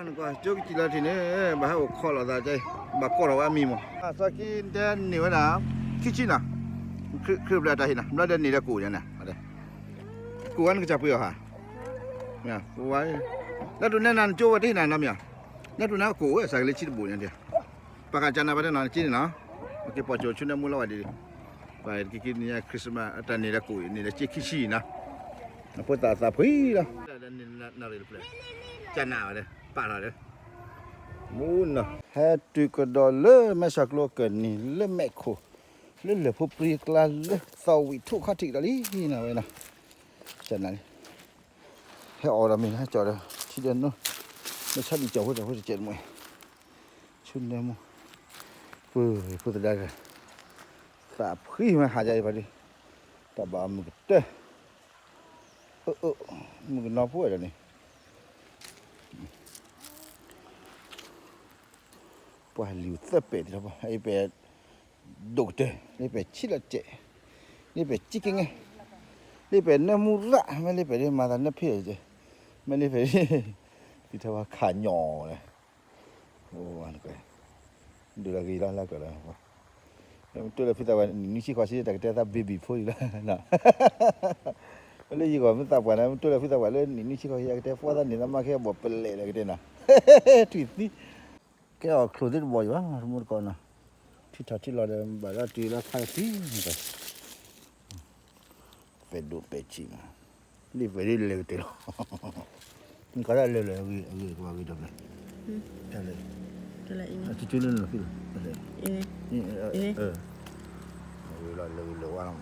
နကွၢ် ကၠိကစံၣ်လီၤထံးန့ၣ် ဘၣ်ဟဲအိၣ်ခိးလိာ်သးကဲ, ဘၣ်ကိးထီၣ်ဝဲအမံၤမး. အသီကံတဲန့ၢ်ဝဲဒၣ် ခံဆံနီၤ, ခရံာ်ဘျဲၣ်တၢ်ဟ့ၣ်နီၤ, ဘျီဒီးန့ၢ်ဒီးကိၣ်ညါန့ၣ်, ကိၣ်ဝဲနကစၢ်ပှ့ၤအီၤဟါ, လၢတူၢ်နဲနၤနကၠိဝဲတဟ့ၣ်နၤနီတမံၤဧါ, လၢတူၢ်နဲကိၣ်ဝဲစးကလၢဆံတဘိၣ်ညါ, ပှၤကစၢ်နၤဘၣ်တဲနီၤ နက့န့ၣ်နီၤ, က့ၤပိာ်ကၠိဆူနၢမူလီၤဝဲဒ်, ပှၤက့ၤက့ၤန့ၢ် Christmas တၢ်န့ၢ်ဒီးကိၣ်အံၤ န့ၢ်ဒီးစ့ခံဆံအံၤနီၤ, အဖိသၣ်သးဖှံလီၤ, ကနၣ်ဝဲဒၣ် ပာ်ထီၣ်ဒီး မူနီၤ ဟဲတုၤကဒီးလၢမဲၢ်ဆီးကျိကနံၤလၢမဲးခိၣ်, လၢလၢၢ်ဖိပြံကျါလၢသီဝံၣ်ထူၣ်ခီၣ်ထံးကဒီးလံ, နဝဲနီၤ, ကနၣ်လံ, ဟဲအီၣ်ဒီးမ့ၢ်ဟဲကၠီၣ်ဒီး ထံဒီးနိ, မ့ၢ်ဆီဒံၣ်ကၠီၣ်ဖိတၢ်ဖိတကဲးတမံၤ, ဆူနၢမူ, ပှၤဖိသဒါဒီး သးဖှံမးဟးယၤအံၤပှၤဒုး, တၢ်ဘၣ်အမုၢ်ကတၢၢ်, အၢ မုၢ်ကနီၤဖိဝဲဒၣ်န့ၣ် ပှၤလံာ်သၢပဲာ်တံၢ်လီၤ, အ့ပဲာ်ဒိၣ်ကတၢၢ်, လ့ပဲာ်ဆံးလီၤစဲး, လ့ပဲာ်ကံကငဲ, လ့ပဲာ်နၢမူရၣ်, မ့ၢ်လ့ပဲာ်ဒ်မၤသးနၢဖ့ၣ်, မ့ၢ်လ့ပဲာ်ဒ် သံထီၣ်ဝဲခးညီၣ်ဝဲ, အိၣ် ဒုးလီၤဂ့ၤလီၤလၢကဒီး, မ့ၢ်တိၢ်လၢဖုသးပှၢ်နံၣ်နွံဆံဃီၤဆံ တၢ်ကတဲသး baby ဖိအံၤလီၤ, လၢယဂီၢ်မ့ၢ်သးပှၢ်န့ၣ် မ့ၢ်တိၢ်လၢဖုသးပှၢ်လၢနံၣ်နွံဆံဃီၤဆံ အကတဲဖှီသးန့ၣ် သးမါခဲအဘီၣ်ပလဲာ်လၢကတဲနီၤ, ထွံၣ်သံ, ကဲအီၣ်ချိၣ်သ့တဘီၣ်ယံၤဘၣ် တမူတကိးနီၤ, ထံထီၣ်ထံလီၤဒီး ဘၣ်ဒီးတုၤလၢခါကသံ, ပဲဒိၣ်ပဲဆံးမး, လ့ပဲဒ်လဲၤကတၢၢ်လီၤ, နကီးဒၣ်လဲၤလဲၤအဂ့ၤကဘၣ်ဂ့ၤဒီးမး, တၢ်လဲၤ, အကကၠိလၢနလီၢ်ခံလီၤ, ဝဲလီၤလဲၤဂ့ၤလဲၤဝါလီၤမး,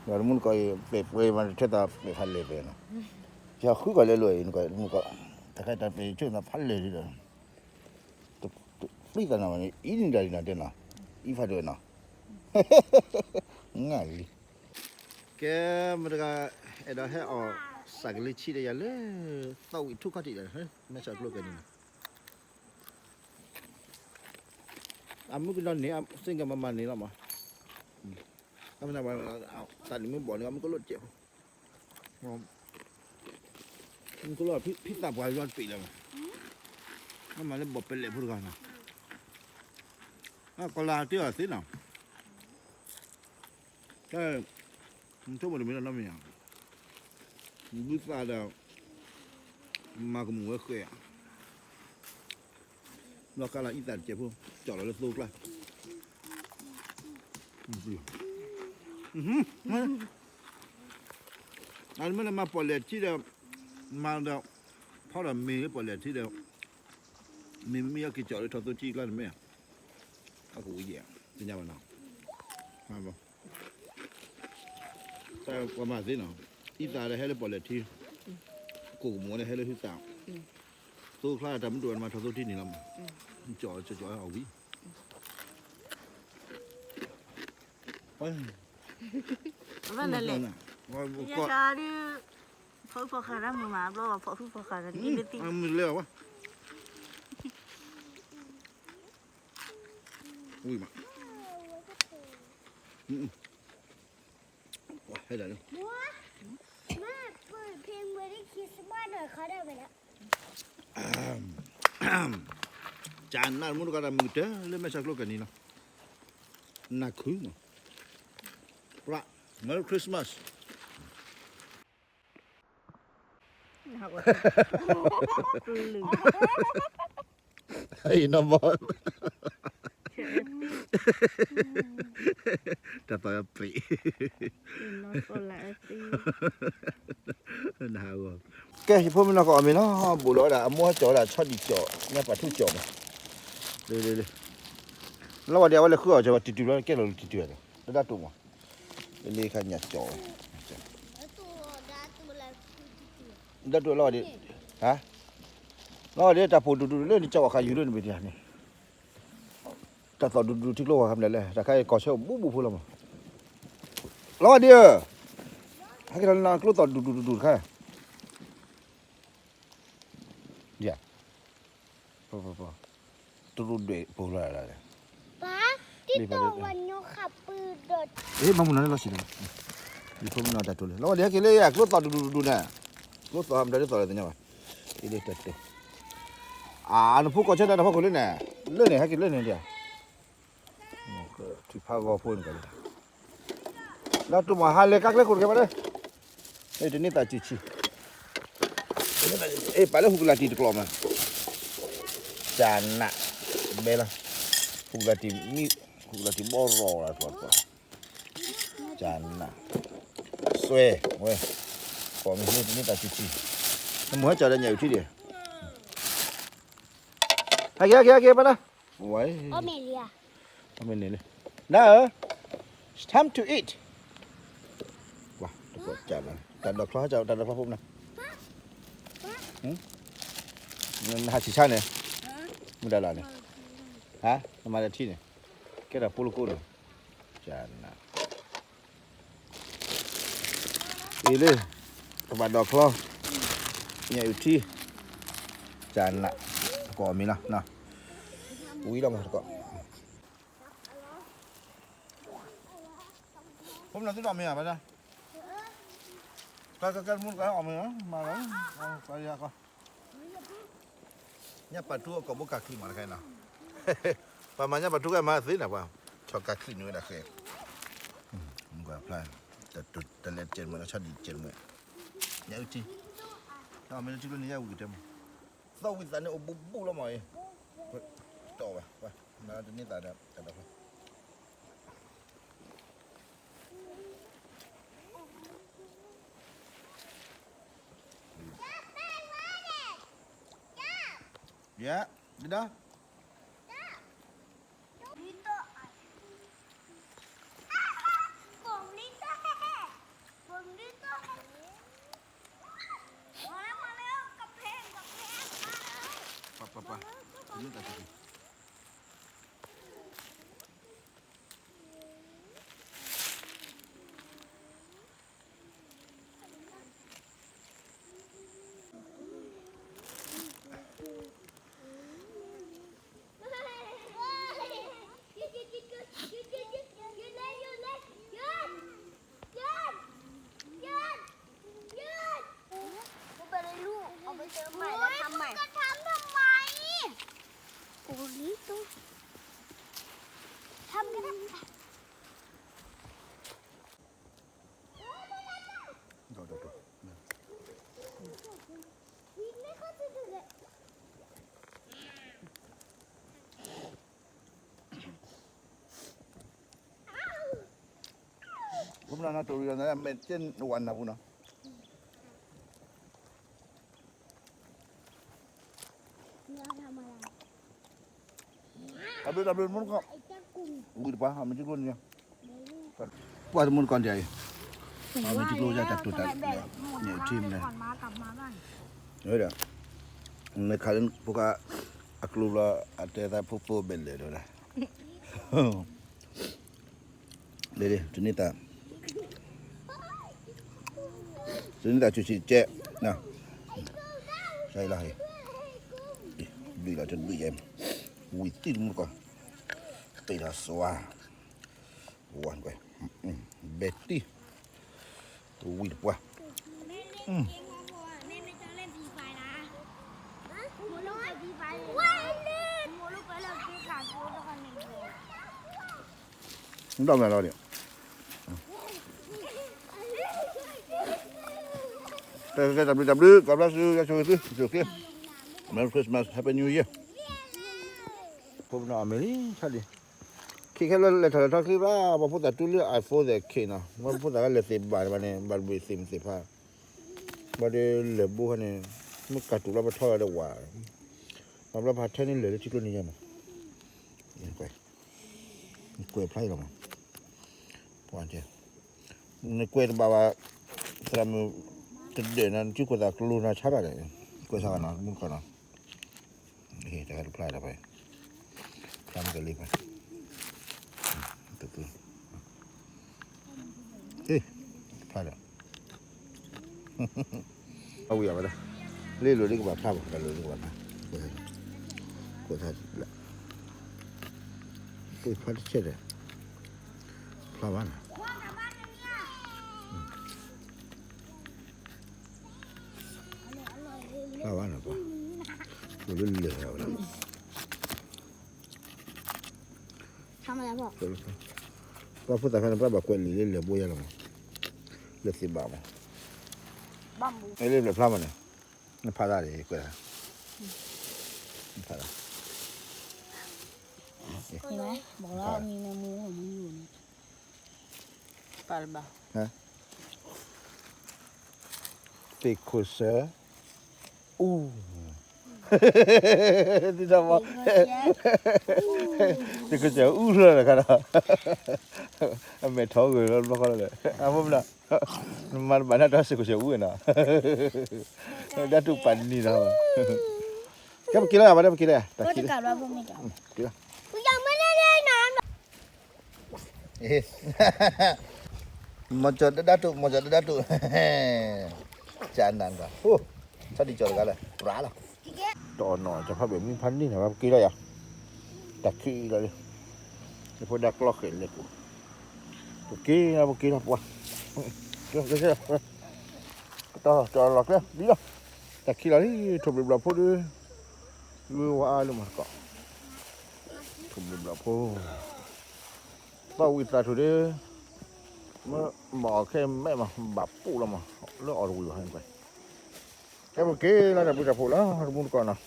ဒီးတမူတကိးအံၤ ပဲာ်ပှဲၤမး ထဲသးပဲာ်ဖးလဲၢ်ပဲာ်နီၤ, ယဃုကီးလဲၤလိာ်အံၤနကီးတမူတကိး, တခါတၢ်ပဲာ်ဆိသးဖးလဲၢ်ဒ်ဒီး သံသးနီၤန့ၣ် အံၤန့ၣ်ဒၣ်လံနီၤတဲနီၤ, အံၤဖးဒိၣ်နီၤ, ငါလံ, ကဲ မတဂၤ အဲၣ်ဒိးဟဲအီၣ်စးကလံဆံဒီးယၤလၢ သီဝံၣ်ထူၣ်ခီၣ်ထံးဒီး မဲၢ်ဆီးကျိကနံၤနီၤ, အမုၢ်ကနီၤန့ၣ် သ့ၣ်ကမၤမၤန့ၣ်လီၤမး, သးန့ၣ်မ့ၢ်ဘီၣ်န့ၣ် အမုၢ်ကလိၣ်တကဲးဖိ မုၢ်ကလိၣ် ဖံသးပှၢ်ယွၤတပ့ၤလၢၤဘၣ်, မ့ၢ်မၤလၢဘီၣ်ပဲလဲၣ်ဖိတဂၤနီၤ, ကီၤလၤတ့ၢ်အီၤသ့နီၤ, တၢ်, နထိၣ်ဘၣ်တမံၤလီၤနီတမံၤဧါ, ဘုသးဒီး, မၤကမူၣ်ဝဲဃဲးဧါ, ဘျီကါလီၤအံသးတကဲးဖိ, ကၠီၣ်လီၤလၢသိကျါ အမ့ၢ်နမၤပီၣ်လဲၣ်ထံဒီး, မၤဒီး, ဖီဒီးမ့ၤလၢပီၣ်လဲၣ်ထံဒီး, မ့ၤမ့ၢ်အက့ၤကၠီၣ်လၢထီၣ်သိထံကျါန့ၣ်မ့ၢ်, အကဝံၤယဲၢ်, သ့ၣ်ညါဘၣ်နီၤ, ပှၤမၤသ့နီၤ, အံသးဒီးဟဲလၢပီၣ်လဲၣ်ထံ, ကိၣ်ကမူၣ်ဒီးဟဲလၢဟုသး, သိကျါတၢ်မုၢ်တအိၣ်မၤထီၣ်သိထံန့ၣ်လီၤမး, ကၠီၣ်ကၠီၣ်အဝံၤ အဘၣ်လဲၣ်လဲၣ်, ယကါဒုး, ဖီၣ်ဖီၣ်ဃာ်တၢ်မုာ်မး ဘျီဖီၣ်ဖုၣ်ဖီၣ်ဃာ်တၢ်န့ၣ် မုာ်လဲၣ်ဝဲ, ဝံၤမး, ဟဲဒၣ်လၢ, ကနၣ်မူတကါတၢ်မုၢ်ကတၢၢ်လၢမဲၢ်ဆီးကျိကနံၤနီၤ, နၤခုမး, ပြး, Merry Christmas. အံၤနီၢ်ဘီ, တၢ်သီၣ်ပ့ၤ, နဟးဂီၤ, ကဲ ယဖိမုၣ်နီၢ်ကအီၣ်မ့ၤလီၤ, ဘူးလီၤဝဲဒၣ် အမိၢ်ဟဲကၠီၣ်ဝဲဒၣ် ဆီဒံၣ်ကၠီၣ် ညါပာ်ထူကၠီၣ်မး, လၢလၢလၢ, လီၤဝဲဒၣ်အဝဲလဲၤဃုအီၣ်ကၠီၣ် တုၤတုၤလီၤ ကဲလီၤလၢတုၤတုၤ, လၢဒၣ်တိာ်မး, လၢလၢခါညၣ်ကၠီၣ်ဝဲ ဒၣ်တိာ်လီၤဝဲဒၣ်, ဟါ, လီၤဝဲဒၣ်တၢ်ပိာ်ဒူဒူလၢနကၠီၣ်ဝဲခါယူၤလၢနဘ့ၣ်တဂၤန့ၣ်, တၢ်သီၣ်ဒူဒူထံကျိဝဲခါဖျဲၣ်လဲၣ် တၢ်ခါအံၤကီၢ်ဆၢအိၣ်ဘူးဘူးဖိလီၤမး, လီၤဝဲဒၣ်ဧၢ, ဟဲက့ၤလီၤလၢကျိသီၣ်ဒူဒူဒူဒူတခါ, ဒ်ဧါ တရူးဒွဲၣ်ပူၤလီၤ, ပၢ်, တံၤတီၢ်ဝဲညိခးပူၤဒီး, အ့ မၤမုၢ်နီၤလၢလီၤဆံးလီၤ, ယဖိမုၣ်နီၤတၢ်တိာ်လၢ လီၤဝဲဒၣ်ဟဲက့ၤလၢယၤ ကျိသီၣ်ဒူဒူဒူဒူန့ၣ်, ကျိသီၣ်မတၤဒ်သိးလၢသ့ၣ်ညါဘၣ်, အ့ လၢတၢ်တိာ်, အနဖိကီၢ်ဆၢတၢ်တဖီခိၣ်လၢန့ၣ်, လၢန့ၣ် ဟဲက့ၤလၢန့ၣ်ဒ်, ထံဖးဂီၤဖိန့ၣ်, လၢတမၤဟါလဲၤကါကျဲခိၣ်တကဲဘၣ်လၢ, တန့ၢ်သးစုဆံ, ပာ်လၢဟူကလၤတံၢ်တကျိၤမး, ကနး, ဘဲလီၤ, ဟူကလၤတံၢ်မံ, ဟူကလၤတံၢ်ဘီရီၤလီၤ, ကနး, စွဲ, ဝဲ, ကိးမံၤလၢတန့ၢ်သးစုဆံ, နမ့ၢ်ဟဲကၠီၤဒီးညၣ်အုၣ်ထံဒံး, ဟဲက့ၤ ဟဲက့ၤ ဟဲက့ၤ ပၢ်နၤ, ဝဲ, အမ့ၢ်လံ, နၤဧၢ, it's time to eat, တၢ်ဒိးချီ, တၢ်ဒိးချီဖိမနၤ, နဟးဆံးဆါန့ၣ်, မုၢ်ဒၢ်လီၤန့ၣ်, နမၤတထံၣ်န့ၣ်, ကဲထီၣ်ဖိလၢကိန့ၣ်, ကနး အံၤလံ, ကဘၣ်ဒိးချီ, ညၣ်အုၣ်ထံ, ကနး, ကိးမံၤလီၤ, ဝံၤလီၤမးတကိး, ဖိမနုၤသုဒိးမ့ၢ်ဧါ, ဘၣ်ဆၣ်, ကဲ ကဲ ကဲ မူတကိးအီၣ်မ့ၢ်, မၤလီၤ, ပှၤယၤကီး ညၣ်ပာ်ထူအကိာ်ဘိကးချံးမးတခါအံၤနီၤ, ပှၤမၤညၣ်ပာ်ထူကဲမၤသ့န့ၣ် ပှၤဆီၣ်ကးချံးန့ၢ်ဝဲဒၣ်ဃဲ, မုၢ်ကဖျါ, တလဲၤတကဲးမ့ၢ် လီၤဆီဒံၣ်တကဲးမ့ၢ်, ညၣ်အုၣ်ထံ, မ့ၢ်လၢထံကျိန့ၣ် ယဲဝံၤကတဲမ့ၢ်, သီၣ်ဝံသးန့ၣ်အိၣ်ဘူးဘူးလီၤမးအံၤ, တီၢ်ဘၣ်, မၤတန့ၢ်သးဒီးတၢ်ဒိးဖျါ Yeah, dida. Pa, pa, pa. Ini tak cuci. Kumna na turi na me chen wan na kuna. Abdul, Abdul, mun ko. Gud pa, amu jiko niya. Pwa mun ko dia. Amu jiko ya tatu tatu. Ni team na. Yaudah. Ni kalian buka aklu la ada tak pupu beli dah. လ့လ့ တန့ၢ်သး, တန့ၢ်သးစုဆံးကဲ, ဘျုးလီၤတဘျုးယဲ, ဝံၤသံတမူတကီၢ်, တ့ထီၣ်စွါ, ဝါကွဲ, ဘဲတံၢ်, ဝံၤတပှၢ်, ဒီးမဲာ်လီၤဒီး, ကဲ ကဲ တၢ်ဘျုး တၢ်ဘျုး God bless you, ယွၤဆိၣ်ဂ့ၤသု, ယွၤဆိၣ်ဂ့ၤ, Merry Christmas, Happy New Year. ဖိပနီၣ်အမဲာ်လံ ဆါလံ, ခဲခဲလၢာ်လဲၤထီၣ်လဲၤထီၣ်ချ့ဘၣ်, ပှၤဖိသၣ်တူၢ်လၢ iPhone သ့ၣ်ခဲနီၤ, ပှၤဖိသၣ်ကလဲၤသ့ၣ်ဘၣ်န့ၣ်ဘၣ်န့ၣ် ဘၣ်တဘ့ၣ်သ့ၣ်မ့ၢ်သ့ၣ်ဖး, ဘၣ်ဒီးလဲၤဘိခါန့ၣ်, မ့ၢ်ကးတူာ်လၢပထီၣ်ဝဲဒီးဝၤ, မၤဘျီဖးထဲန့ၣ်လဲၤလၢထံကျိန့ၣ်ယဲမး, ကွဲးဖျါအံၤလီၤမး, ပှၤကဲ နကွဲးတဘၣ်ဘၣ်, သရၣ်မုၣ်တဒၢးနီၤ, နစုခိၣ်သးကျိၤနီၤ ဆါဘၣ်ဒီး, ကွဲးဆါဘၣ်နီၤ မုၣ်ကီၢ်နီၤ, တၢ်တဖျါဒီး, ဖျါမ့ၢ်ကလံၤဖဲ, တၢ်, ဖျါဒီး, အဝံၤအဝဲဒၣ်, လ့လိာ်ဒ်ကဘၣ်ဖျါဘၣ်, တၢ်လိာ်ဒ်ကဘၣ်ဖျါ, ကွဲးဆါ, ကွဲးဆါ, ဖျါတဆဲးဒီး, ဖျါဘၣ်နီၤ ဖျါဘၣ်နီၤပှၤ, လၢလဲၤဝဲဒၣ်, ပှၤဖိသၣ်ခါန့ၣ် ပှၤဘၣ်ကွဲးလံာ်လၢလဲၤဘိယါလီၤမး, လၢသ့ၣ်ဘၣ်မး, လၢလဲၤဖျါမးန့ၣ်, နဖးတၢ်ဒီးကွဲးတၢ်, နဖးတၢ်, သ့ၣ်ခိၣ်စၢအူ, သ့ၣ်ခိၣ်စၢအူလီၤတခါဒီး, အမဲာ်ထီဂၢၢ်လီၤတဘျီဃီလီၤဒီး အမိၢ်မနုၤ, နမၤတဘၣ်နၤဒီးသ့ၣ်ခိၣ်စၢအူနီၤ, ဒၣ်တူၢ်ပာ်နံၤလီၤ, ကဲပက့ၤလီၤ ဘၣ်ဒီးပက့ၤလီၤ, တၢ်ခံလီၤ, က့ၤလီၤ မီၤကၠီၤဒၣ်ဒၣ်တူၢ်, မီၤကၠီၤဒၣ်ဒၣ်တူၢ်, ကနၤ, ဆီဒံၣ်ကၠီၤတဂၤလၢ ရၤလီၤ, တအီၣ်နီၣ် ကၠီၤဖးဘဲၣ်မုၢ်ဖးန့ၢ်နၤ ပက့ၤလီၤယၤ, တၢ်ခံလီၤ, ယဖိဒါကျီဃဲၤလဲၤပူၤ, ပက့ၤလီၤ ပက့ၤလီၤပှၤ, ကတီၢ်လီၤကျဲ ဒ်လီၤ, တၢ်ခံလီၤလံ ထိၣ်ဘျုးဘျီၣ်ဖိဒီး, ဝဲဝါအါလၢမၤတကီး, ထိၣ်ဘျုးဘျီၣ်ဖိ ပှၤဝံသးထူၣ်ဒီး, မ့ၢ်ဘၣ်အီၣ်ခဲမဲာ်မး ဘၣ်ပူၣ်လီၤမး, လၢအီၣ်တဝံၤဘၣ်, ကဲပက့ၤလီၤ တၢ်ဘျုးတၢ်ဖှိၣ်လီၤ တမူတကိးနီၤ,